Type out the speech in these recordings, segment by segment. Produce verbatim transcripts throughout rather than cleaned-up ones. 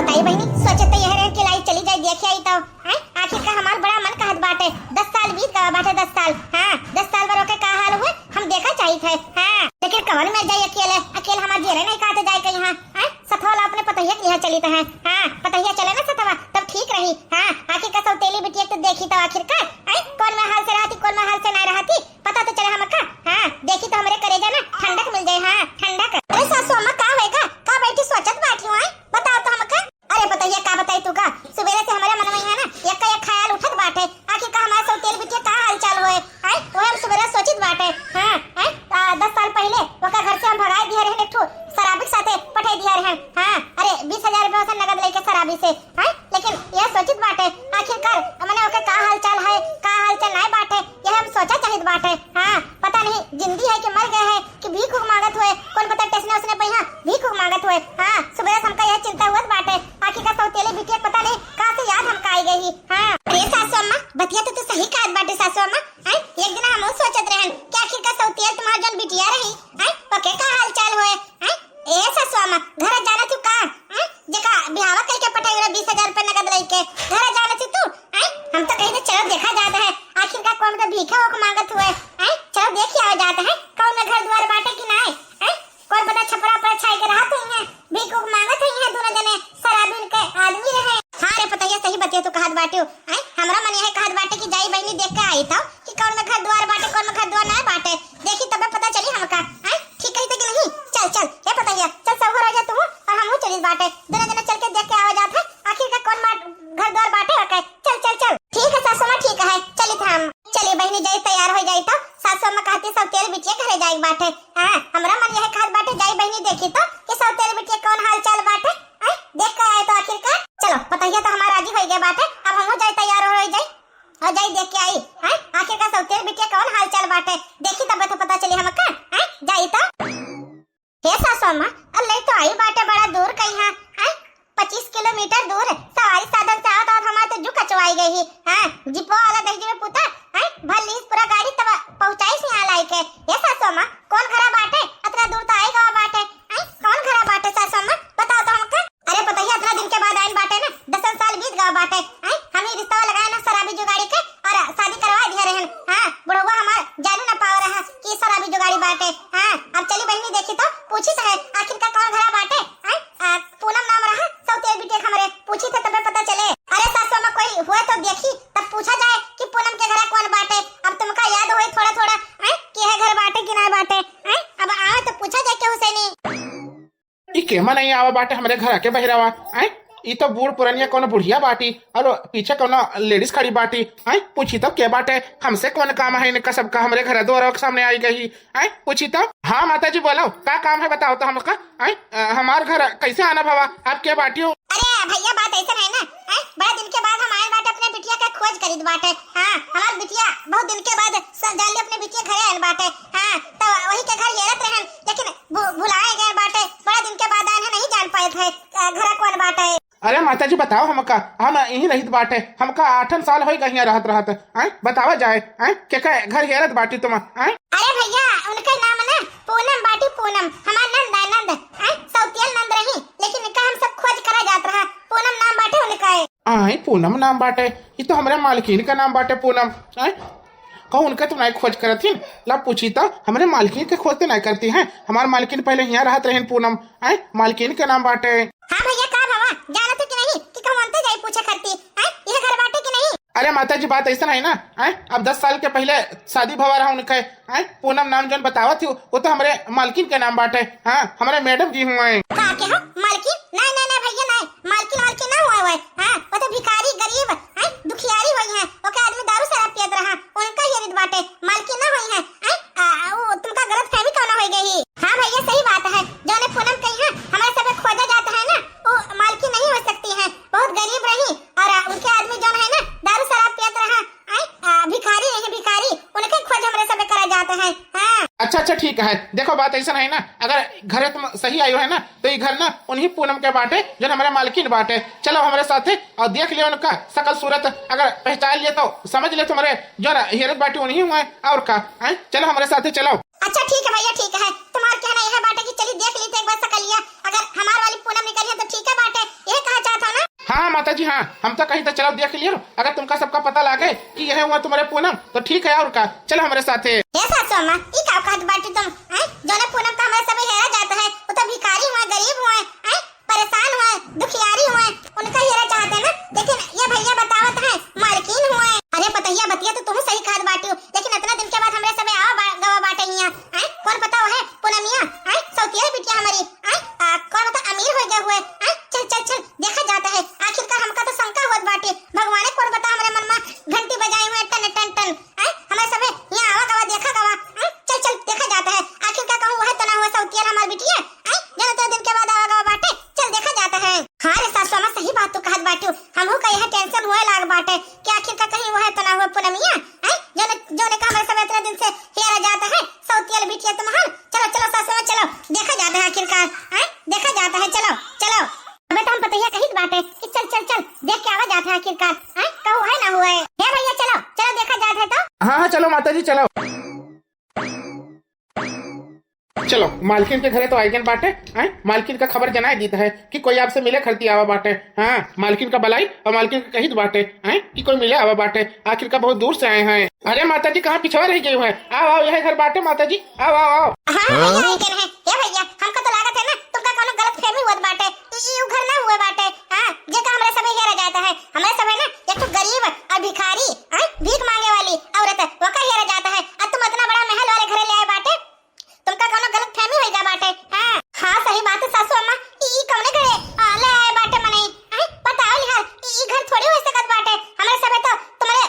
ताई बहिनी, सोचे तो यह रहे कि लाई चली जाए, देखे आई तो, हैं? आखिर का हमार बड़ा मन कहत बाटे, दस साल बीत गवा बाटे, दस साल। हाँ, दस साल भर ओके का हाल हुए, हम देखा चाहित है। हाँ, लेकिन कवन में जाई अकेले, अकेले हमार जेरे नहीं कहते जाए कहीं। हाँ, हैं? सथवा ला अपने पतोहिया के यहाँ चली तो है। हाँ, पतोहिया चले ना सथवा, तब ठीक रही। हाँ, आखिर का सौतेली बिटिया के तो देखी तो आखिर का, हैं? कौन में हाल से रहती, कौन में हाल से नहीं रहती, पता तो चले हमका। हाँ, देखी तो हमरे करेजा ना ठंडक मिल जाए। हाँ, ठंडक। अरे सासू अम्मा, का होएगा? का बैठी सोचत बाटी हो, हैं? बताओ तो हमका। अरे पतोहिया, का बताई तू का, सुबेरे से हमरे मन में है ना एक का एक ख्याल उठत बाटे। आखिर का हमारे सौतेल बिटिया का हाल चाल होए, हैं? वही हम सुबेरे सोचित बाटे। हाँ, हैं? आ, दस साल पहले ओका घर से हम भगाए दिया रहे, एक ठो शराबी के साथे पठाई दिया रहे। हाँ, अरे बीस हजार रुपया से नगद लेके शराबी से, हैं? लेकिन यह सोचित बाटे, आखिरकार मने ओके का हाल चाल है, का हाल चाल नाय बाटे, यह हम सोचा चाहित बाटे। हाँ, पता नहीं जिंदी है कि मर गए है कि भीख उख मांगत हुए, कौन पता टेसने उसने पे यहाँ भीख उख मांगत हुए। हाँ, सुबह से हमका यह चिंता हुआ बाटे, आखिर का सौतेले बिटिया पता नहीं कहाँ से याद हमका आई गई। हाँ, अरे सासू अम्मा, बतिया तो तू सही कहत बाटे सासू अम्मा। हैं? एक दिन हम सोचत रहन कि आखिर का सौतेल तुम्हार जौन बिटिया रही, हैं? ओके का हाल चाल हुए? हैं? ए सासू अम्मा, घर जाना तू का? हैं? जेका बिहावा कइके पठाई रहा बीस हजार रुपया नगद लइके, घर जाना थी तू? हैं? हम तो कहीं तो चलो देखा जाता है, आखिर का कौन का भीखे होके मांगत हुए, हैं? चलो देख आवा जाता है, कौन में घर द्वार बाटे कि नाय, हैं? कौन पता छपरा पर छाई के रहत हुई हैं, भीख उख मांगत हुई हैं दोनों जने शराबिन के आदमी रहे। हाँ रे पतैया, सही बतिया तू कहत बाटे, हैं? हमरा मन यह कहत बाटे कि जाई बहिनी देख के आई तो कि कौन में घर द्वार बाटे, कौन में घर द्वार नाय बाटे, देखी तबे पता चली हमका, हैं? ठीक कही तो कि नहीं? चल, चल, ए पतैया, चल, सब घर हो जा तू, और हमहू चलित बाटे। दोनों जने चल के देख के आवा जात है, आखिर का कौन मार घर द्वार बाटे ओके। चल, चल, चल। ठीक है सासू माँ, ठीक है, चलित हम। चली बहिनी, जाई तैयार हो जाई तो। सासू माँ कहती सौतेल बिटिया घरे जाए बाटे। हाँ, हमरा मन यह कहत बाटे, जाई बहिनी देखी तो कि सौतेल बिटिया कौन हाल चाल बाटे। हैं? देख के आए तो आखिर का। चलो, पतैया तो हमार राजी हो गया बाटे, अब हमहू जाई तैयार हो जाई। और जाई देख के आई, हैं? आखिर का सौतेल बिटिया कौन हाल चाल बाटे, देखी तबे तो पता चली हमका, हैं? जाई तो। हे सासू अम्मा, अल्ले तो आई बाटे बड़ा दूर कहीं, हैं? पच्चीस किलोमीटर दूर, सवारी साधन से आवत आवत हमार तो जू कचवाई गई ही, हाँ, जिपो वाला देख जी में पुता, हैं? भर लीस पूरा गाड़ी तब पहुँचाई से यहाँ लाई के। हे सासू अम्मा, कौन घरा बाटे? अतना दूर तो आई गवा बाटे, हैं? कौन घरा बाटे सासू अम्मा? बताओ तो हमका। अरे पतैया, इतना दिन के बाद आइन बाटे ना, दसन साल बीत गवा बाटे। हैं? हम ही रिश्ता लगाए ना शराबी जुगाड़ी के और शादी करवा दिया रहन। हाँ, बुढ़वा हमार जानू ना पाव रहा कि शराबी जुगाड़ी बाटे। हाँ, अब चली बहिनी देखी तो पूछी से है, आखिर का कौन घरा बाटे? हैं? आ, पूनम नाम रहा, सौतेल बिटिया हमरे, पूछी थे तबे पता चले। अरे सासू अम्मा, कोई हुआ तो देखी, तब पूछा जाए कि पूनम के घरा कौन बाटे। अब तुमका याद होई थोड़ा थोड़ा, हैं? कि है घर बाटे कि ना बाटे, हैं? अब आवे तो पूछा जाए केहू से नहीं। ई केमा नहीं आवा बाटे हमरे घरा के बहिरावा, आय? ई तो बूढ़ पुरनिया कोनो बुढ़िया बाटी और पीछे कोनो लेडीज खड़ी बाटी, आय? पूछी तो के बाटे, हमसे कौन काम है इनका सबका, हमरे घर द्वार के सामने आई गई, आय? पूछी तो। हाँ माता जी बोलो, का काम है बताओ तो हमका, आय? अ, हमार घर कैसे आना भवा, आप के बाटी हो? अरे भैया, बात ऐसा है ना, आय? बड़ा दिन के बाद हम आए बाटे, अपने बिटिया का खोज करीत बाटे। हाँ, हमार बिटिया बहुत दिन के बाद स-, जान ली अपने बिटिया घरे आयल बाटे। हाँ, तो वही के घर हेरत रहन, लेकिन भु-, भुलाए गए बाटे, बड़ा दिन के बाद आए हैं, नहीं जान पाए थे, अ, घरा कौन बाटे। अरे माता जी बताओ हमका, हम यहीं रहित बाटे, हमका आठन साल होई गहिया रहत रहत, आय? बतावा जाए, आय? के का घर हेरत बाटी तुम, आय? अरे भैया, उनके नाम ना पूनम बाटी, पूनम, हमार नंद है, नंद, आय? सौतियल नंद रही, लेकिन इनका हम सब खोज करा जात रहा, पूनम नाम बाटे उनका है। आय, पूनम नाम बाटे, ई तो हमरे मालकिन का नाम बाटे पूनम, आय? कहूँ उनका तो नहीं खोज करत हिन, ला पूछी तो, हमरे मालकिन के खोज तो नहीं करती हैं, हमार मालकिन पहले यहाँ रहत रहिन पूनम, आय, मालकिन के नाम बाटे। हाँ भैया, का भवा, जानत हो कि नहीं कि कहूँ अंते जाई पूछे करती, आय, यह घर बाटे कि नहीं? अरे माता जी, बात ऐसा नहीं ना, आय, अब दस साल के पहले शादी भवा रहा उनके, आय, पूनम नाम जौन बतावत ही, वो तो हमरे मालकिन के नाम बाटे, हाँ, हमरे मैडम जी हुए। का के हो, मालकिन? नहीं, नहीं, नहीं भैया, नहीं, मालकिन वालकिन ना हुआ हुआ है, हाँ, वो तो भिखारी, गरीब, आय, दुखियारी हुई है, ओके आदमी दारू शराब पियत रहा, उनका ये रीत बाटे, मालकिन ना हुई है, आय, आ, वो तुमका गलत फहमी कौन हो गई? हाँ भैया, सही बात है, जौने पूनम कही है, हमारे सब खोजा जाता है ना, वो मालकिन नहीं हो सकती है, बहुत गरीब रही, और, आ, उनके आदमी जौन है ना, दारू शराब पियत रहा, आय, आ, भिखारी रही, भिखारी, उनके खोज हमरे सब करा जाते हैं, हाँ। अच्छा, अच्छा, ठीक है, देखो बात ऐसा है ना, अगर घर तुम सही आयो है ना, तो ये घर ना उन्हीं पूनम के बाटे, जो हमारे मालकिन बाटे। चलो हमरे साथे और देख लियो उनका शकल सूरत, अगर पहचान लिए तो समझ ले तुम्हारे जो हेरत बाटे उन्हीं हुए, और का, हैं? चलो हमरे साथे चलो। अच्छा ठीक है भैया, ठीक है, तुम्हार कहना यह बाटे कि चली देख ली तो एक बार शकलिया, अगर हमार वाली पूनम निकली है तो ठीक है बाटे। यह कहा चाहत जी हाँ, हम तो कही तो चलो देख लियो, अगर तुमका सबका पता लागे कि यह हुआ तुम्हरे पूनम तो ठीक है, और का, चलो हमरे साथे। हे सासू अम्मा, ई का कहत बाटी तुम? हैं? जौने पूनम का हमरे सबे हेरा जात है, वो तो भिखारी हुए, गरीब हुए, हैं? परेशान हुए, दुखियारी हुए, उनका हेरा चाहत है ना। लेकिन ये भैया बतावत है मालकिन हुए। अरे पतोहिया, बतिया तो तुम सही कहत बाटियो, लेकिन इतना दिन के बाद हमरे सबे आवा बा-, गवा बाटे हियाँ, हैं? कौन पता है पूनमिया, हैं? सौतिया बिटिया हमारी, हैं? आ, कौन पता अमीर हो गया हुए, हैं? चल चल चल, देखा जाता है, आखिरकार हमका तो शंका होत बाटे। भगवाने कौन पता हमरे मन में घंटी बजाए हुए टन टन टन, हैं? हमारे सबे यहाँ आवा गवा, देखा गवा, हैं? चल चल, देखा जाता है, आखिरकार कहूँ वह तो ना हुआ सौतिया हमार बिटिया, हैं? जौन इतना दिन के बाद आवा गवा बाटे, चल देखा जाता है। हाँ रे सासू अम्मा, सही बात तू कहत बाटू, हमहू का यह tension हुए लाग बाटे कि आखिरकार कहीं वह तो ना हुआ पूनमिया, हैं? जौन, जौन का हमारे सबे इतना दिन से हेरा जाता है, सौतिया बिटिया तुम्हार। चलो चलो सासू अम्मा, चलो, देखा जाता है आखिरकार, हैं? देखा जाता है, चलो चलो। अबे तो हम पतोहिया कहित बाटे कि चल चल चल, देख के आवा जात है आखिरकार, हैं? कहू है ना हुए। हे भैया चलो, चलो देखा जात है तो। हाँ हाँ, चलो माता जी, चलो। चलो, मालकिन के घरे तो आइगन बाटे, हैं? मालकिन का खबर जनाए दीत है कि कोई आपसे मिले खरती आवा बाटे। हाँ, मालकिन का बलाई और मालकिन का कहित बाटे, हैं? कि कोई मिले आवा बाटे, आखिरकार बहुत दूर से आए हैं। अरे माता जी, कहाँ पिछवा रह गई है? आओ आओ, यह घर बाटे माता जी, आओ आओ आओ। हाँ, हाँ? भैया, आइगन है। हे भैया, हमका तो लागत है ना, तुमका कौनो गलत फहमी हुआ बाटे। ई, ई उ घर ना हुए बाटे। हाँ, जेका हमरे सबे हेरा जाता है। हमरे सबे ना एक ठो गरीब और भिखारी, हाँ, भीख मांगे वाली औरत, वका हेरा जाता है। और तुम इतना बड़ा महल वाले घरे ले आए बाटे, तुमका कौनो गलत फहमी होई गा बाटे। हाँ, हाँ, सही बात है सासू अम्मा, ई, ई कौने घरे, आ, ले आए बाटे मनई? हाँ, बताओ लिहाल, ई, ई घर थोड़ी हो सकत बाटे। हमरे सबे तो तुम्हरे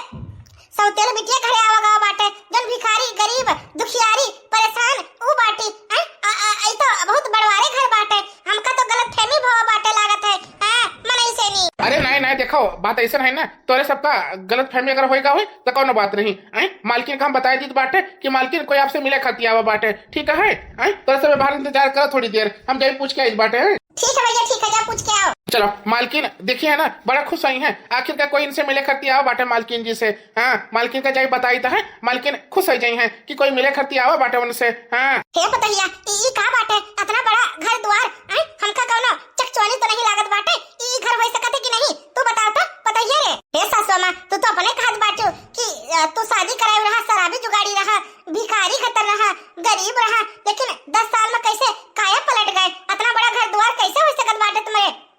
सौतेल बिटिया घरे आवा गवा बाटे, जौन भिखारी, गरीब, दुखियारी, परेशान, ऊ बाटी। हैं? आ, आ, ई तो बहुत बड़वारे घर बाटे, हमका तो गलत फहमी भवा बाटे लागत है। हाँ, मनई से नी। अरे नहीं, नहीं, देखो, बात ऐसन है ना, तोरे सबका गलत फहमी अगर होएगा होई, तो कौनो बात नहीं। हैं? मालकिन का हम बताए दीत बाटे कि मालकिन कोई आपसे मिले खाती आवा बाटे, ठीक है? हैं? तोरे सब बाहर इंतजार करो थोड़ी देर, हम जाई पूछ के आई बाटे, हैं? ठीक है भैया, ठीक है, जा पूछ के आओ। चलो, मालकिन देखी है ना, बड़ा खुश हुई हैं, आखिर का कोई इनसे मिले खाती आवा बाटे मालकिन जी से। हाँ, मालकिन का जाई बताई तो है, मालकिन खुश हो जाई हैं कि कोई मिले खाती आवा बाटे उनसे। हाँ। हे पतोहिया, ई, ई का बाटे? इतना बड़ा घर द्वार, हैं? हमका कौनो चकचोनी तो नहीं लागत बाटे? ई घर हो सकत है कि नहीं? तू बताओ तो, पतोहिया रे। हे सासू अम्मा, तू तो अपने कहत बाटू कि, अ, तू शादी कराए रहा, शराबी जुगाड़ी रहा, भिखारी खतर रहा, गरीब रहा, लेकिन दस साल में कैसे काया पलट गए? इतना बड़ा घर द्वार कैसे हो सकत बाटे तुम्हरे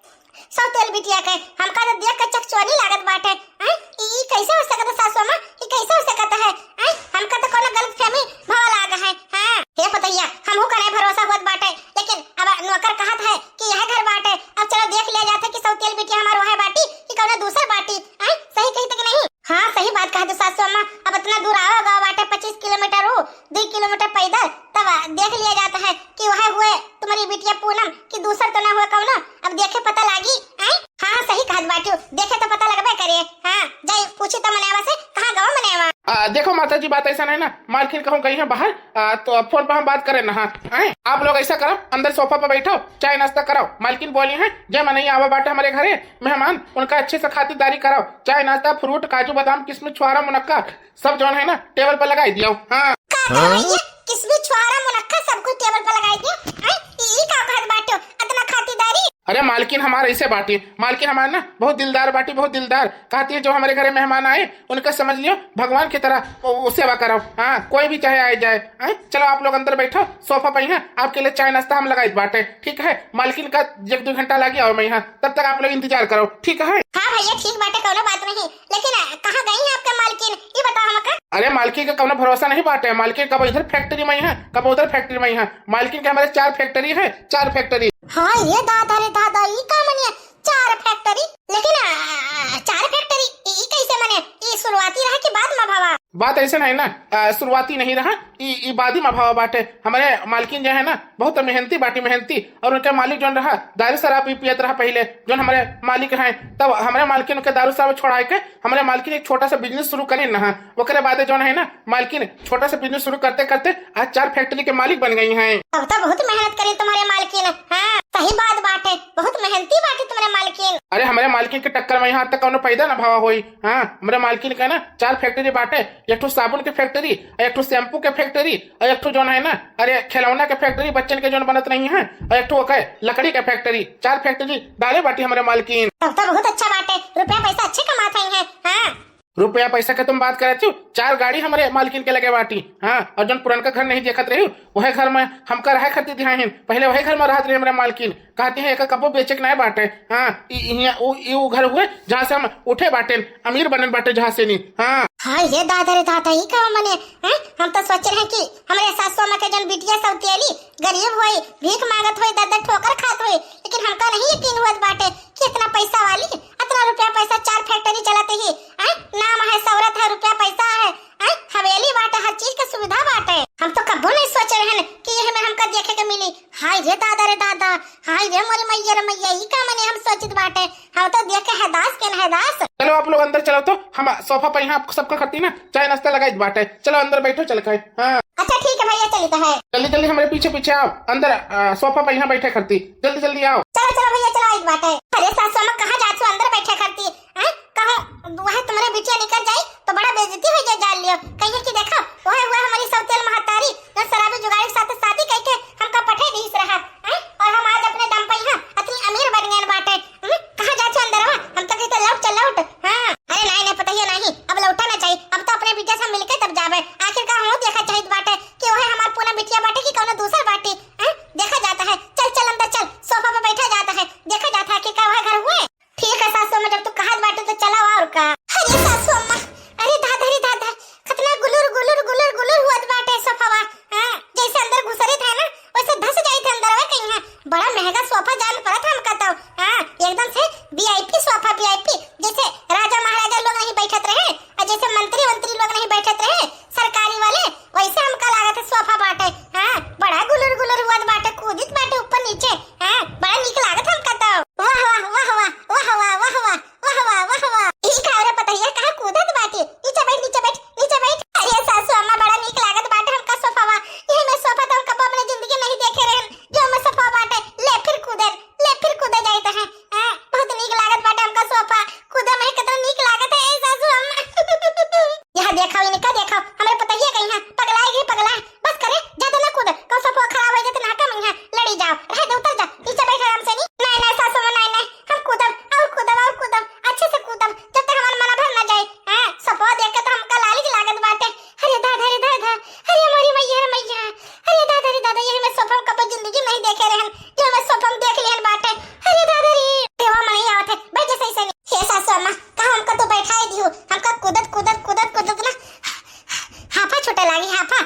सौतेल बिटिया के? हमका तो देख के चकचोनी लागत बाटे। हैं? ई, ई कैसे हो सकत है सासू अम्मा? ई कैसे हो सकत है? हैं? हमका तो कोनो गलत फहमी भवा लाग है। हाँ। हे पतोहिया, हमहू का नहीं भरोसा होत बाटे, लेकिन अब नौकर कहत है कि यह घर बाटे, अब चलो देख लिया जात है कि सौतेल बिटिया हमार वह बाटी कि कौनो दूसर बाटी। हैं? सही कही कि नहीं? हाँ, सही बात कहा तू सासू अम्मा। अब इतना दूर आवा गवा बाटे, पच्चीस किलोमीटर हो, दो किलोमीटर पैदल, तब देख लिया जाता है कि वह हुए तुम्हारी बिटिया पूनम कि दूसर तो ना हुए कौनो। अब देखे पता लागी, आय? हाँ, हाँ, सही कहत बाटू, देखे तो पता लगबे करे। हाँ, जाई पूछी तो मनेवा से, कहाँ गवा मनेवा? आ, देखो माता जी, बात ऐसा नहीं ना, मालकिन कहूँ गई है बाहर, आ, तो फोन पर हम बात करें ना। हाँ, आय? आप लोग ऐसा करो, अंदर सोफा पर बैठो, चाय नाश्ता करो। मालकिन बोली है, जे मनई आवा बाटे हमारे घरे, मेहमान, उनका अच्छे से खातिरदारी कराओ। चाय, नाश्ता, फ्रूट, काजू, बादाम, किशमिश, छुआरा, मुनक्का, सब जौन है ना, टेबल पर लगाई दियो। हाँ। का, का हाँ? भैया, किशमिश, छुआरा, मुनक्का, सब कुछ टेबल पर लगाई दियो। हैं? ई, ई का कहत बाटो? इतना खातिरदारी? अरे, मालकिन हमार ऐसे बाटी, मालकिन हमार ना बहुत दिलदार बाटी, बहुत दिलदार। कहती है, जो हमारे घरे मेहमान आए, उनका समझ लियो भगवान की तरह, वो, वो सेवा करो। हाँ, कोई भी चाहे आए जाए। हैं? चलो, आप लोग अंदर बैठो, सोफा पे यहाँ आपके लिए चाय नाश्ता हम लगाई बाटे, ठीक है? मालकिन का एक दो घंटा लागी और मैं यहाँ, तब तक आप लोग इंतजार करो, ठीक है? हाँ भैया, ठीक बाटे, कौनो बात नहीं, लेकिन, अ, कहाँ गई है आपके मालकिन, ये बताओ हमका। अरे, मालकिन का कौनो भरोसा नहीं बाटे, मालकिन कब इधर फैक्ट्री में है, कब उधर फैक्ट्री में है। मालकिन के हमारे चार फैक्ट्री है, चार फैक्ट्री। हाँ, ये दादा रे दादा, ये का मनिया, चार फैक्ट्री? लेकिन, अ, चार फैक्ट्री, ई, ई कैसे मने? ई शुरुआती रहा कि बाद में भवा? बात ऐसे नहीं ना, अ, शुरुआती नहीं रहा, ई, ई बादी में भवा बाटे। हमारे मालकिन जो है ना, बहुत मेहनती बाटी, मेहनती। और उनके मालिक जौन रहा, दारू शराब भी पियत रहा पहले, जौन हमारे मालिक हैं, तब हमारे मालकिन उनके दारू शराब छोड़ा के हमारे मालकिन एक छोटा सा बिजनेस शुरू करी ना। ओकरे बाद जौन है ना, मालकिन छोटा सा बिजनेस शुरू करते करते आज चार फैक्ट्री के मालिक बन गई हैं। तब तो बहुत मेहनत करे तुम्हारे मालकिन। हाँ, सही बात बाटे, बहुत मेहनती बाटे तुम्हारे मालकिन। अरे, हमारे मालिक के टक्कर में यहाँ तक कौनो पैदा ना भवा होई। हाँ, हमरे मालकिन के ना चार factory बाटे, एक ठो साबुन के factory, और एक ठो shampoo के factory, और एक ठो जौन है ना, अरे, खिलौना के factory, बच्चन के जौन बनत नहीं है, और एक ठो ओके लकड़ी के factory, चार factory डाले बाटी हमरे मालकिन। तब तो बहुत अच्छा बाटे, रुपया पैसा अच्छे कमात है। हाँ, रुपया पैसा के तुम बात करत हो, चार गाड़ी हमरे मालकिन के लगे बाटी। हाँ, और जौन पुरनका घर नहीं देखत रही, वही घर में हमका रहे खातिर दिहा हैं। पहले वही घर में रहत रही हमरे मालकिन, कहती हैं, "एका कबो बेचे के नाय बाटे।" हाँ, ई, ई, ऊ, ई ऊ घर हुए, जहाँ से हम उठे बाटे, अमीर बनन बाटे, जहाँ से नी। हाँ। हाँ, ये दादा रे दादा, ई का मने, हैं? हम तो सोच रहे हैं कि हमरे सासू अम्मा के जौन बिटिया सौतेली, गरीब होई, भीख मांगत होई, दर दर ठोकर खात होई, लेकिन हमका नहीं यकीन हुआ बाटे कि इतना पैसा वाली, इतना रुपया पैसा, चार factory चलत ही, हैं? नाम है, शोहरत है, रुपया पैसा है, हैं? हवेली बाटे, हर चीज के सुविधा बाटे। हम तो कबो नहीं सोचे रहन कि यही में हमका देखे के मिली। हाय रे दादा रे दादा, हाय रे मोरी मैया रे मैया, ई का मने हम सोचित बाटे। हम तो देख के हैदास के न हैदास। चलो आप लोग अंदर चलो तो, हम सोफा पे यहाँ आप सबका खातिर ना चाय नाश्ता लगाइत बाटे। चलो अंदर बैठो चल के। हाँ। अच्छा ठीक है भैया, चलित है। जल्दी जल्दी हमरे पीछे पीछे आओ, अंदर, आ, सोफा पे यहाँ बैठे खातिर, जल्दी जल्दी आओ। चलो चलो भैया, चलो आइत बाटे। अरे सासू अम्मा, कहाँ जात हो अंदर बैठे खातिर? हैं? कहो, वह तुम्हरे बिटिया निकल जाई तो बड़ा बेइज्जती हो जाए, जान लियो। कहिए कि देखो, वह हुआ हमारी सौतेल महतारी, जो शराबी जुगाड़ी के साथ शादी करके हमका पठे दीस रहा, हैं? और हम आज अपने दम पे यहाँ इतनी अमीर बन गए बाटे। हम्म? कहाँ जात हो अंदरवा? हम तो कहते लौट चल लौट। हाँ। अरे नहीं, नहीं, पता ही नहीं, अब लौटा ना चाहिए, अब तो अपने बिटिया से मिलके तब जावे। आखिर का हम देखा चाहिए बाटे कि वह हमार पूनम बिटिया बाटे कि कौनो दूसर बाटे, हैं? देखा जाता है, चल चल अंदर चल, सोफा पे बैठा जाता है, देखा जाता है कि का वह घर हुए। ठीक है सासू अम्मा, जब तू कहत बाटू तो चलाओ और का। अरे सासू अम्मा, अरे दादा रे दादा, कितना गुलुर गुलुर गुलुर गुलुर हुअत बाटे सोफावा। हाँ, जैसे अंदर घुसरित है ना, वैसे धस जाइत है अंदर, वे कहीं है। बड़ा महंगा सोफा जान पड़त हमका तो। हाँ, एकदम से VIP सोफा, VIP, जैसे राजा महाराजा लोग नहीं बैठत रहे और जैसे मंत्री वंत्री लोग नहीं बैठत रहे, सरकारी वाले, वैसे हमका लागत है सोफा बाटे। हाँ, बड़ा गुलुर गुलुर हुअत बाटे, कूदित बाटे ऊपर नीचे। हाँ, बड़ा नीक लागत हमका तो। वाह, वाह, वाह, वाह। ई का रे पतहिया, कहाँ कूदत बाटे? नीचे बैठ, नीचे बैठ, नीचे बैठ। अरे सासू अम्मा, बड़ा नीक लागत बाटे हमका सोफावा। यही में सोफा तो हम कबो अपने जिंदगी नहीं देखे रहन, जो में सोफा बाटे। ले फिर कूदे, ले फिर कूदे जाइत है। हाँ, बहुत नीक लागत बाटे हमका सोफा। कूदे में कितना नीक लागत है, ए सासू अम्मा। यहाँ देखो, इनका देखो, हमरे पतहिया कहीं है, पगलाए गई, पगलाए। बस करे, ज्यादा ना कूदे, कौन सोफा खराब हो जाए तो ना कम यहाँ, लड़ी जाओ, रह दे, उतर जा, नीचे बैठ आराम से। नहीं, नहीं, नहीं, सासू अम्मा, नहीं, नहीं, हम कूदब, और कूदब, और कूदब, अच्छे से कूदब, जब तक हमारा मन भर ना जाए। हाँ, सोफा देख के तो हमका लालिच लागत बाटे। अरे दादा रे दादा, अरे हमारी मैया रे मैया, अरे दादा रे दादा, यही में सोफा हम कबो जिंदगी में नहीं देखे रहन, जो मैं सोफा में देख लिहन बाटे। अरे दादा रे, देवा में नहीं आवत है, बैठ जा सही से। हे सासू अम्मा, कहा हमका तो बैठाए दियो, हमका कूदत, कूदत, कूदत, कूदत ना हाफा छूटे लागी, हाफा।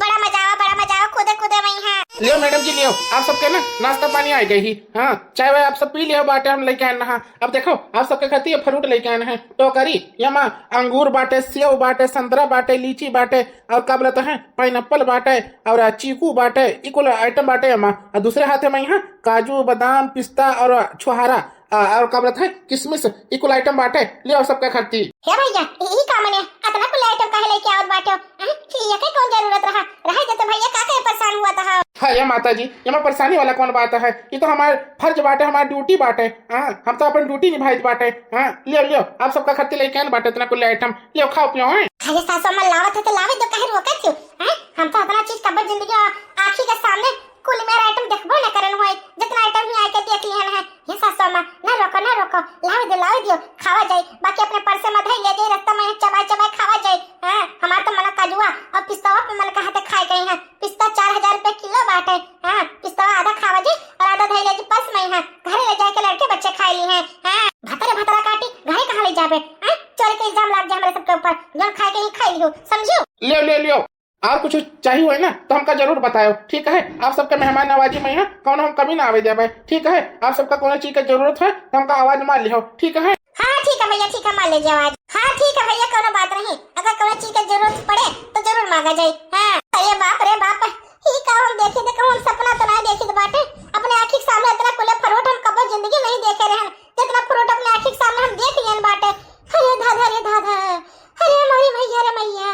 बड़ा मजा आवा, बड़ा मजा आवा, कूदे, कूदे वहीं है। लियो मैडम जी, लियो, आप सबके ना नाश्ता पानी आ गई ही। हाँ, चाय वाय आप सब पी लियो बाटे, हम लेके आए ना। हाँ, अब देखो, आप सबके खातिर ये fruit लेके आए हैं, टोकरी, ये माँ अंगूर बाटे, सेव बाटे, संतरा बाटे, लीची बाटे, और का बोलते हैं, pineapple बाटे, और चीकू बाटे, ई कुल item बाटे ये माँ। और दूसरे हाथे में यहाँ काजू, बादाम, पिस्ता और छुहारा, आ, और का बोलत है, किशमिश, ई कुल item बाटे, ले आओ सबका खातिर। हे भैया, ई, ई का मने, अतना कुल item काहे लेके आवत बाटे? हैं? ई एके कौन जरूरत रहा? रहे दे तो भैया, का करे परेशान हुआ था? हाँ, ये माता जी, ये में परेशानी वाला कौन बात है? ये तो हमार फर्ज बाटे, हमार duty बाटे। हाँ, हम तो अपन duty निभाइत बाटे। हाँ, लियो, लियो, आप सबका खातिर लेके आन बाटे इतना कुल item। लियो, खाओ पियो, हैं? अरे सासू अम्मा, लावत है तो लावे दो, काहे रोकत हो? हैं? हम तो अतना चीज कब्बे जिंदगी आ-, आँखी के सामने कुल मेरा item देखबो न करन होए, जितना item ही आके देख लिहन है। हे सासू अम्मा, ना रोको, ना रोको, लावे दो, लावे दियो, खावा जाए, बाकी अपने पर्से में धई ले जाए, रास्ता में चबाए चबाए खावा जाए। हाँ, हमार तो मन काजुआ और पिस्तावा पे मन कहा थे खाए गए हैं। पिस्ता चार हजार रुपए किलो बाटे। हाँ, पिस्तावा आधा खावा जाए और आधा धई ले जाए पर्स में है, घरे ले जाए के लड़के बच्चे खाए ली हैं। हाँ, भतरे भतरा काटी, घरे कहाँ ले जाबे? हाँ, चोरी के इल्जाम लाग जाए हमारे सबके ऊपर, जो खाए के ही खाए लियो, समझियो? लियो, लियो, लियो। और कुछ चाहिए होए ना तो हमका जरूर बतायो, ठीक है? आप सबके मेहमान नवाजी में यहाँ कौनो हम कमी ना आवे देबे, ठीक है? आप सबका कौनो चीज के जरूरत है तो हमका आवाज मार लिहो, ठीक है? हाँ, ठीक है भैया, ठीक है, मार लीजिए आवाज। हाँ, ठीक है भैया, कौनो बात नहीं, अगर कौनो चीज के जरूरत पड़े तो जरूर मांगा जाए। हाँ, अरे बाप रे बाप, ई का हम देखे थे, कहूँ हम सपना तो ना देखे बाटे, अपने आँखी के सामने इतना कुले fruit हम कबो जिंदगी नहीं देखे रहन, जितना fruit अपने आँखी के सामने हम देख लियन बाटे। अरे दादा रे दादा, अरे हमारी मैया रे मैया,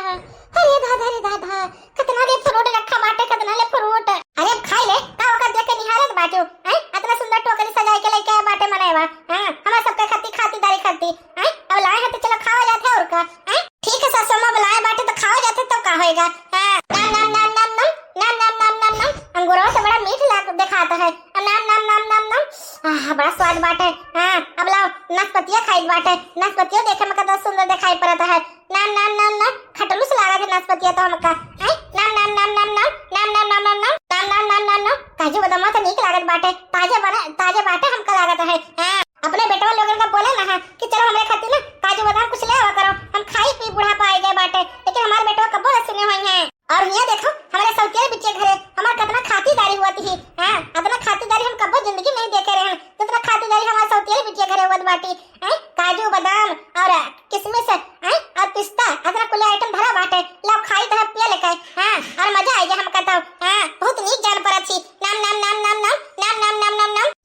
अरे दादा रे दादा, कितना ले fruit रखा बाटे, कितना ले fruit। अरे अब खाई ले, का ओकर देख के निहारत बाटे, हैं? इतना सुंदर टोकरी सजाए के लेके आए बाटे मने। हाँ, हमार सबके खाती खातीदारी करती। हैं? अब लाए हैं तो चलो खावा जात है और का। हैं? ठीक है सासू अम्मा, अब लाए बाटे तो खावा जात है, तब का होएगा? हाँ। नाम, नाम, नाम, नाम, नाम, नाम, नाम, नाम, नाम, नाम। अंगूरवा तो बड़ा मीठ लाग देखात है। नाम, नाम, नाम, नाम, नाम। आह, बड़ा स्वाद बाटे। हाँ, अब लाओ, नाशपतिया खाई बाटे। नाशपतिया देखे में कितना सुंदर दिखाई पड़त है। नाम, नाम, नाम, नाम, खटलूस लागत है नाशपतिया तो हमका। हैं? नाम, नाम, नाम, नाम, नाम, नाम, नाम, नाम, नाम, नाम, नाम, नाम, नाम, नाम। काजू बदामा तो नीक लागत बाटे, ताजे बने, ताजे बाटे हमका लागत है। हाँ, अपने बेटवा लोगन का बोले ना है कि चलो हमरे खातिर ना काजू बदाम कुछ ले आवा करो, हम खाई पी बुढ़ापा आइ गए बाटे, लेकिन हमार बेटवा कब्बो न सुने हुई है। और हियाँ देखो, हमरे सौतिया बिटिया घरे हमार कितना खातीदारी हुआ थी। हाँ, इतना खातीदारी हम कब्बो जिंदगी में नहीं देखे रहे हैं, जितना खातीदारी हमार सौतिया बिटिया घरे हुआ बाटी। हैं? काजू, बादाम और किशमिश, हैं? और पिस्ता, अतना कुल आइटम धरा बाटे। लाओ खाई तो पिया लेके। हाँ, और मजा आइ गया हमका तो। हाँ, बहुत नीक जान पड़त थी। नाम, नाम, नाम, नाम, नाम।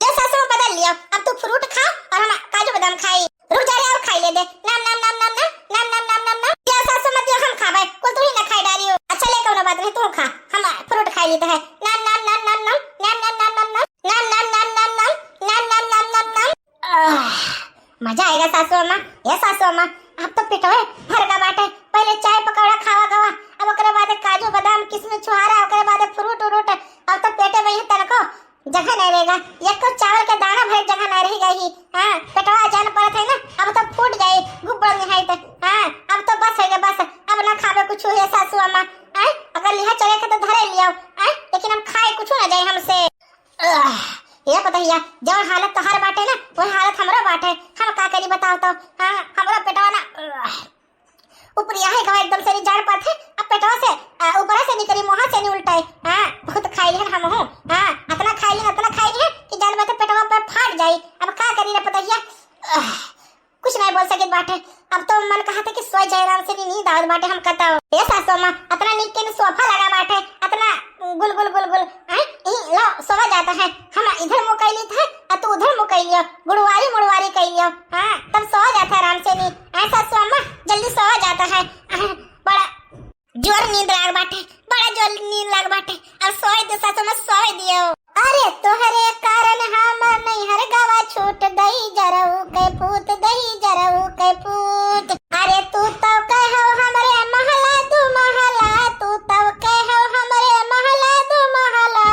ले सासू में बदल लियो, अब तू फ्रूट खा और हम काजू बादाम खाई। रुक जा रे, और खाई ले दे। नाम, नाम, नाम, नाम, नाम। ले सासू मत दियो, हम खाबे। कुल तू ही ना खाई डारी हो। अच्छा ले, कौनो बात नहीं, तू खा। हम फ्रूट खाई लेते हैं। नाम, नाम, नाम, नाम, नाम। नाम, नाम, नाम, नाम, नाम। नाम, नाम, नाम, नाम, नाम। आह, मजा आइ गया सासू अम्मा। ए सासू अम्मा, अब तो पेटवे भर गा बाटे। पहिले चाय पकौड़ा खावा गवा, अब ओकरे बाद काजू बादाम किशमिश छुहारा, ओकरे बाद फ्रूट उरूट। अब तो पेटे में ही तनको जगह नहीं रहेगा, एको चावल के दाना भरे जगह नहीं रह गई। हाँ, पेटवा जान पड़त है ना, अब तो फूट जाए, गुब्बड़ निहाई तो। हाँ, अब तो बस है बस, अब ना खाबे कुछ है सासू अम्मा। आय, अगर लिहा चले के तो धरे लियाओ, आय, लेकिन हम खाए कुछ ना जाए हमसे। आह, ए पतहिया, जौन हालत तोहार बाटे ना, वही हालत हमरो बाटे। हम का करी बताओ तो? हाँ, हमरो पेटवा ना, आह, ऊपरिया है गवा एकदम से नहीं जान पाते। अब पेटवा से, आ, ऊपरा से निकली, मुँहा से नहीं उल्टाए। हाँ, बहुत खाई लिहन हम हूँ। हाँ, अतना खाई लिहन, अतना खाई लिहन कि जान पाते पेटवा पे फाट जाई। अब का करी रे पतहिया? आह, कुछ नहीं बोल सकित बाटे। अब तो मन कहा था कि सोई जाए आराम से, नी-, नींद आवत बाटे हमका तो। ए सासू अम्मा, अतना नीक के सोफा लगा बाटे, अतना गुल गुल गुल गुल, हैं? ई लो, सोवा जाता है, हम इधर मुँह कइ लेत है, आ तू उधर मुँह कइ लियो, गुड़वारी मुड़वारी कइ लियो, हाँ, तब सोवा जाता है आराम से नी। हैं सासू अम्मा, जल्दी सोवा जाता है, हैं, बड़ा जोर नींद लाग बाटे, बड़ा जोर नींद लाग बाटे। अब सोए दे सासू माँ, सोए दियो। अरे तोहरे कारण हमर नैहर गवा छूट, दही जरऊ के पूत, दही जरऊ के पूत। अरे तू तो कहो हमरे महला दू महला, तू तो कहो हमरे महला दू महला।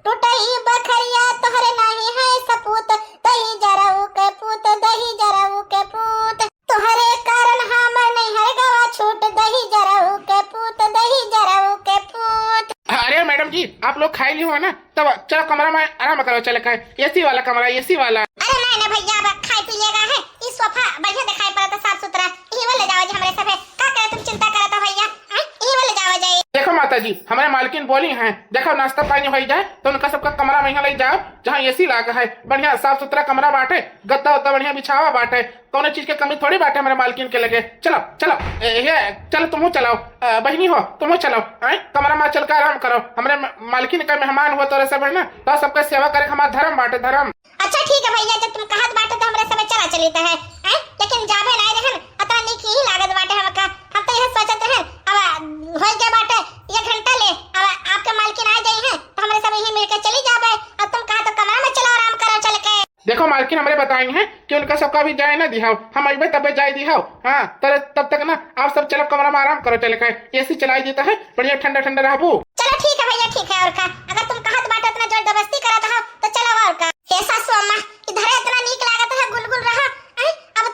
टूटही बखरिया तोहरे नहीं है सपूत, दही जरऊ के पूत, दही जरऊ के पूत। तोहरे कारण हमर नैहर गवा छूट, दही जरऊ के पूत, दही जरऊ के पूत। अरे मैडम जी, आप लोग खाई ली हो ना, तब चलो कमरा में आराम करो, चले खाए, एसी वाला कमरा, एसी वाला। अरे नहीं ना भैया, अब खाए पी लेगा है, ई सोफा बढ़िया दिखाई पड़ता, साफ सुथरा, यही वो ले जाओ जी हमरे सभे। का करे तुम चिंता करत हो भैया, हैं? यही वो ले जाओ जाए। देखो माता जी, हमरे मालकिन बोली हैं, देखो नाश्ता पानी हो जाए तो उनका सबका कमरा में यहाँ ले जाओ, जहाँ एसी लागा है, बढ़िया साफ सुथरा कमरा बाटे, गद्दा उद्दा बढ़िया बिछावा बाटे, कौनो चीज के कमी थोड़ी बाटे हमरे मालकिन के लगे। चलो, चलो, ए, हे, चलो, तुमहू चलाओ, अ, बहिनी हो, तुमहू चलाओ, आय, कमरा में चल के आराम करो। हमरे म-, मालकिन का मेहमान हुआ तोरे सब है ना, तो सबका सेवा करे के हमारा धर्म बाटे, धर्म। अच्छा ठीक है भैया, जब तुम कहत बाटे तो हमरे सबे चला चलित है, आय, लेकिन जाबे नहीं रहन, अतना नीक ही लागत बाटे हमका। हम तो यह सोचत रहन, अब होई गया बाटे एक घंटा ले, अब आपके मालकिन आ जाई हैं, तो हमरे सब यहीं मिलके चली जाबे। अब तुम कहा तो कमरा में चलो, आराम करो चल के। देखो मालकिन हमरे बताई हैं कि उनका सबका भी जाए ना दिहाओ, हम अइबे तबे जाए दिहाओ। हाँ, तब, तब तक ना आप सब चलो कमरा में आराम करो, चले खाए, एसी चलाई देता है, बढ़िया ठंडा ठंडा रहबू। चलो ठीक है भैया, ठीक है, और का, अगर तुम कहत बाटे इतना जोर जबरदस्ती करत हो तो चलो, और का। हे सासू अम्मा, इधर इतना नीक लागत है, गुलगुल रहा, हैं? अब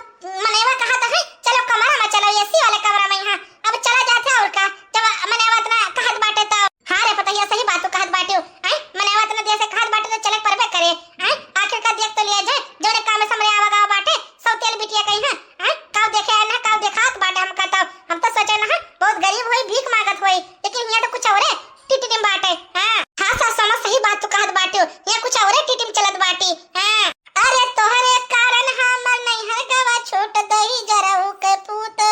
मनवा कहत है चलो कमरा में चलो, एसी वाले कमरा में, यहाँ अब चला जाते, और का, जब मनवा इतना कहत बाटे तो। हाँ रे पतहिया, सही बात तू कहत बाटे। आय, मनवा इतना देर से कहत बाटे तो चले परबे करे। आय, आखिर का देख तो लिया जाए, जौने काम में हमरे आवा गवा बाटे, सौतेल बिटिया कहीं है। आय, काऊ देखे आए ना, काऊ देखात बाटे हमका तो। हम तो सोचे ना, बहुत गरीब होई, भीख मांगत होई, लेकिन यहाँ तो कुछ औरे टिटिम बाटे। हाँ, हाँ सासू अम्मा, सही बात तू कहत बाटे, यहाँ कुछ औरे टिटिम चलत बाटी। हाँ, अरे तोहरे कारण हमर नैहर गवा छूट, दही जरऊ के पूत।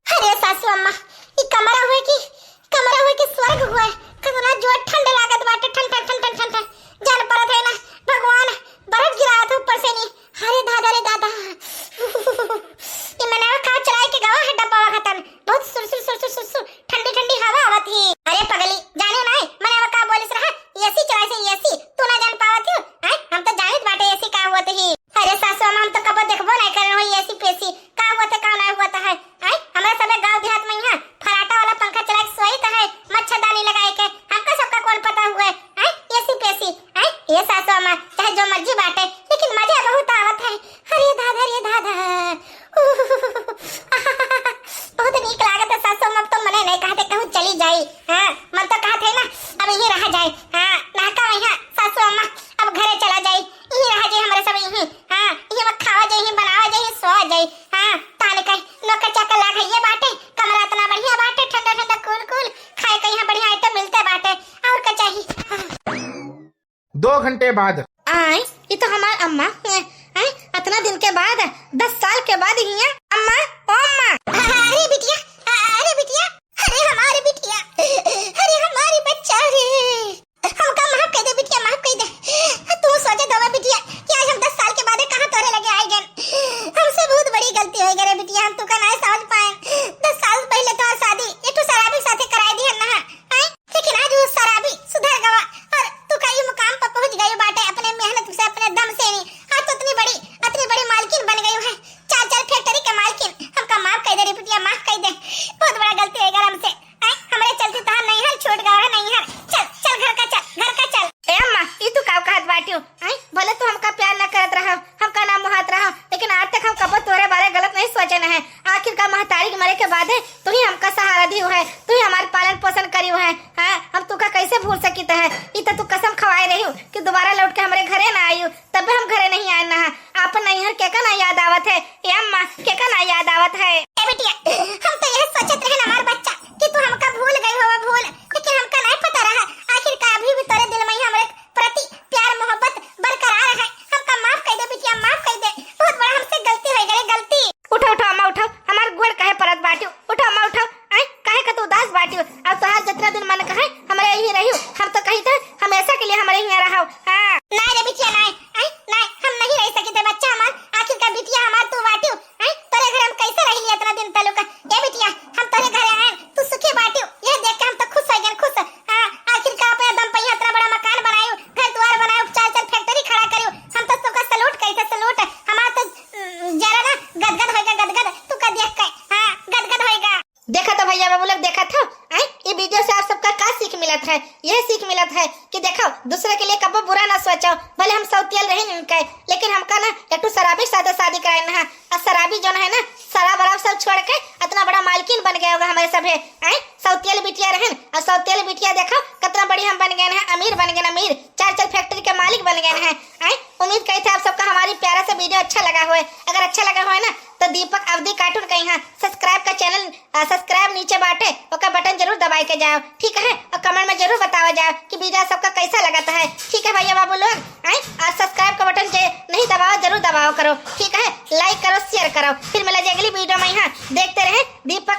अरे सासू अम्मा, ई कमरा हुए कि, कमरा हुए कि स्वर्ग हुए। कितना जोर ठंड लागत बाटे, ठंड, ठंड, ठंड, ठंड, ठंड, ठंड। जान परत है ना, भगवान बरफ गिरावत है ऊपर से नी। के बाद। आय, ये तो हमार अम्मा, आय, अतना दिन के बाद, दस साल के बाद हिया। अम्मा, ओ अम्मा। अरे बिटिया, अरे बिटिया, अरे हमारे बिटिया, अरे हमारे बच्चा रे। हमका माफ कइ दे बिटिया, माफ कइ दे। तू सोचे तो बिटिया कि आज हम दस साल के बाद कहाँ तोरे लगे आइ गए। हमसे बहुत बड़ी गलती होइ गई रे बिटिया, हम तुका नाहीं समझ पाए। दस साल पहिले तो शादी एक ठो शराबी साथे कराइ दिहन ना, हैं? लेकिन आज वो शराबी सुधर गवा और तू का ई मुकाम पर पहुँच गई बाटे अपने मेहनत से, अपने दम से। नहीं, आज तो इतनी बड़ी, इतनी बड़ी मालकिन बन गई है, चार चार फैक्ट्री के मालकिन। हमका माफ कइ दे रे बिटिया, माफ कइ दे, बहुत बड़ा गलती होइ गई हमसे। आय, हमरे चलते तोहार नैहर छूट गवा है, नैहर। चल, चल घर का चल, घर का चल। ए अम्मा, ई तू का कहत बाटियो? आय, भले तू हमका प्यार ना करत रहा, हमका ना मोहात रहा, लेकिन आज तक हम कबो तोहरे बारे गलत नहीं सोचे न है। आखिर का महतारी के मरे के बादे तू ही हमका सहारा दियो है, तू ही हमार पालन पोषण करियो है। हाँ, हम तुका कैसे भूल सकित है? ई तो तू कसम खवाए रहियो कि दोबारा लौट के हमरे घरे ना आइयो, तबे हम घरे नहीं आए ना। आपन नैहर केका ना याद आवत है? ए अम्मा, केका ना याद आवत है? ए बिटिया, हम तो यह सोचत रहे ना हमार बच्चा कि तू हमका भूल गई होवा, भूल, लेकिन हमका नहीं पता रहा। आखिर का अभी भी तोरे दिल में ही हमरे प्रति प्यार मोहब्बत बरकरार है। हमका माफ कइ दे बिटिया, माफ कइ दे, बहुत बड़ा हमसे गलती होइ गई, गलती। उठो, उठो अम्मा, उठो, हमार गोड़ काहे परत बाटियो? उठो अम्मा, उठो। आय, काहे का तू उदास बाटियो? अब तोहार जितना दिन मन कहे हमरे यहीं रहियो। हम तो कही थे हमेशा के लिए हमरे यहाँ रहो। हाँ। नाहीं रे बिटिया, नाहीं। आय, नाहीं, हम नहीं रह सकित है बच्चा हमार। आखिर का बिटिया हमार तू बाटियो। आय, तोरे घर हम कैसे रह लिए इतना दिन तलुक? ए बिटिया, हम तोरे घरे आए, तू सुखी बाटियो, यह देख के हम तो खुश होइ गए, खुश। हाँ, आखिर का अपने दम पे यहाँ इतना बड़ा मकान बनायो, घर द्वार बनायो, चार चार फैक्ट्री खड़ा करियो। हम तो तुका सलूट कही थे, सलूट। हमार तो, उम, जरा ना गदगद होइगा, गदगद, तुका देख के। हाँ, गदगद होइगा। देखा तो भैया बाबू लोग, देखा था, आय, ये वीडियो से आप सबका का सीख मिलत है? यह सीख मिलत है कि देखो, दूसरे के लिए कबो बुरा ना सोचो, भले हम सौतियल रहे इनके, लेकिन हमका ना एक ठो शराबी साथे शादी कराए ना, और शराबी जोन है ना, शराब वराब सब छोड़ के इतना बड़ा मालकिन बन गया होगा हमरे सभे। आय, सौतियल बिटिया रहन, और सौतियल बिटिया देखो, कितना बड़ी हम बन गए हैं, अमीर बन गए, अमीर, चार चार फैक्ट्री के मालिक बन गए हैं। आय, उम्मीद करी थे आप सबका हमारी प्यारा सा वीडियो अच्छा लगा होए। अगर अच्छा लगा होए ना, तो दीपक अवधी कार्टून का यहाँ सब्सक्राइब का चैनल, अ, सब्सक्राइब नीचे बाटे, ओकर बटन जरूर दबाए के जाओ, ठीक है? और कमेंट में जरूर बतावा जाओ कि वीडियो सबका कैसा लगत है, ठीक है भैया बाबू लोग? आय, और सब्सक्राइब का बटन जे नहीं दबावा, जरूर दबावा करो, ठीक है? लाइक करो, शेयर करो। फिर मिला जाए अगली वीडियो में। यहाँ देखते रहे दीपक